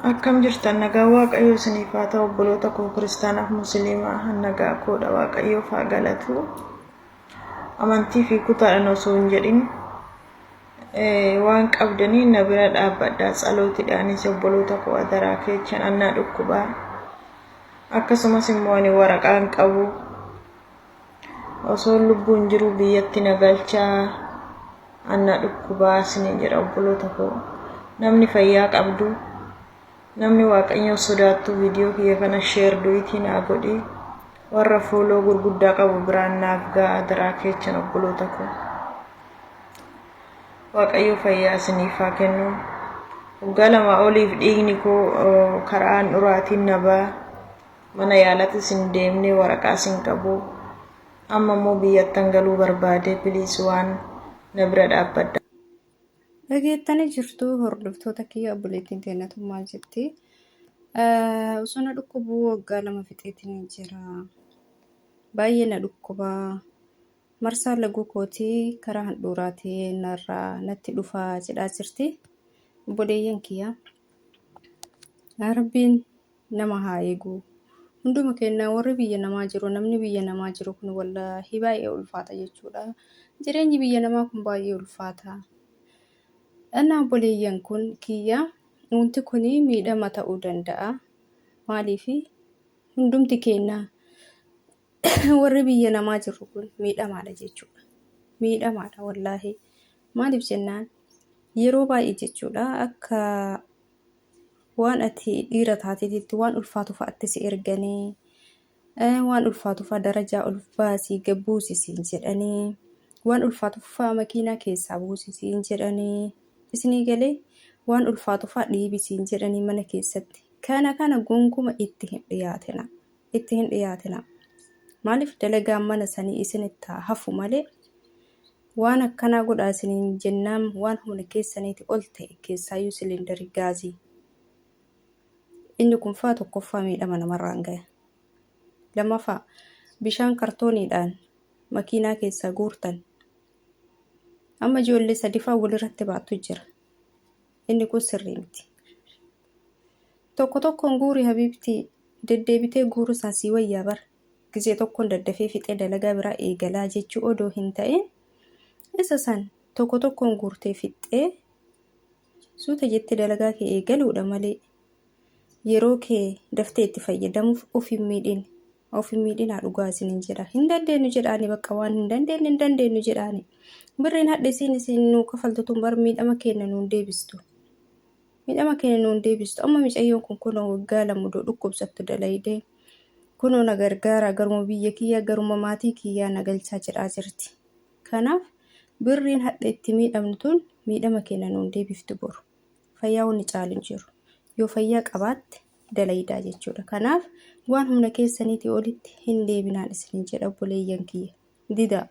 Akkam jirtan? Nagaa Waaqayyoo isiniif haa ta'u, obboloota koo kiristaanaaf musliimaa. Nagaa koodha, Waaqayyoof haa galatu. Amantii fi kutaadhaan osoo hin jedhin waan qabdanii na bira dhaabbadhaa, tsalootiidhaanis obboloota koo, adaraa keechan annaa dhukkubaa. Akkasumas immoo ani waraqaa hin qabu. Osoo lubbuun jiru biyyatti na galchaa, annaa dhukkubaa isiniin jedha obboloota koo. Namni fayyaa qabdu, namni Waaqayyoon sodaattu, viidiyoo kiyya kana share du'iitii naa godhi. Warra follow gurguddaa qabu biraan naaf ga'a, adaraa keechan obboloota koo. Waaqayyo fayyaa isiniif haa kennu. Waggaa 2 oliif dhiigni koo karaa handhuraatiin na ba'a. Mana yaalatis hin deemne, waraqaas hin qabu. Amma immoo biyyattan galuu barbaade, please waan na bira dhaabbadha. Dhageettanii jirtu hordoftoota kiyya, obboleettiin teennatu maal jetti? Osoo na dhukkubu waggaa 2 fixeetiin jira. Baay'ee na dhukkuba. Marsaan laguu kootii karaa handhuuraatii narraa natti dhufaa jedhaa jirti. Obboleeyyan kiyya. Rabbiin nama haa eegu. Hunduma keenya warri biyya namaa jiru, namni biyya namaa jiru kun wallaahi baay'ee ulfaata jechuudha. Jireenyi biyya namaa kun baay'ee ulfaata. Innaa obboleeyyan kun kiyya, wanti kun miidhama ta'uu danda'a. Maaliif hundumti keenya warri biyya namaa jirru kun miidhamaadha jechuudha. Miidhamaadha wallaahi. Maaliif jennaan, yeroo baay'ee jechuudha, akka waan ati dhiira taateetitti waan ulfaatu fa'aatti si erganii, waan ulfaatu fa'a darajaa ol baasii gad buusisiin jedhanii, waan ulfaatu fa'a makiinaa keessaa buusisiin jedhanii, isinii galee, waan ulfaatu fa'a dhiibisiin jedhanii mana keessatti. Kana kana gonkuma itti hin dhiyaatina. Itti hin dhiyaatina. Maaliif, dalagaan mana sanii isinitti haa hafu malee, waan akkanaa godhaa isiniin jennaan waan humna keessaniiti ol ta'e, keessaayyuu siliindarii gaazii. Inni kun faa tokkoffaa miidhama namarraan gaya. Lammaffaa, bishaan kartooniidhaan makiinaa keessaa guurtan. Amma ijoollee sadifaa walirratti baattu jira. Inni kun sirrii miti. Tokko tokkoon guuri habiibtii, deddeebitee guuruu isaan sii wayyaa bara. Gizee tokkoon daddafee fixee dalagaa biraa eegalaa jechuu odoo hin ta'in, isa san tokko tokkoon guurtee fixxee suuta jettee dalagaa kee eegaluudha malee, yeroo kee daftee itti fayyadamuuf of hin miidhin. Of hin miidhinaa, dhugaa isiniin jedha. Hin dandeenyu jedhaani, bakka waan hin dandeenye hin dandeenyu jedhaani. Birriin hadha isiin isin nuu kafaltu tun bar miidhama keenya nuun deebistu. Miidhama keenya nuun deebistu. Amma micayyoon kun kunoo waggaa 2 odoo dhukkubsattu dalaydee, kunoo na gargaara, garuma biyya kiyyaa, garuma maatii kiyyaa na galchaa jedhaa jirti. Kanaaf birriin hadha itti miidhamnu tun miidhama keenya nuun deebiftu boru. Fayyaa wanni caalu hin jiru. Yoo fayyaa qabaatte dalaydaa jechuudha. Kanaaf waan humna keessaniitii olitti hin deebinaan isiniin jedha obboleeyyan kiyya. Didaa.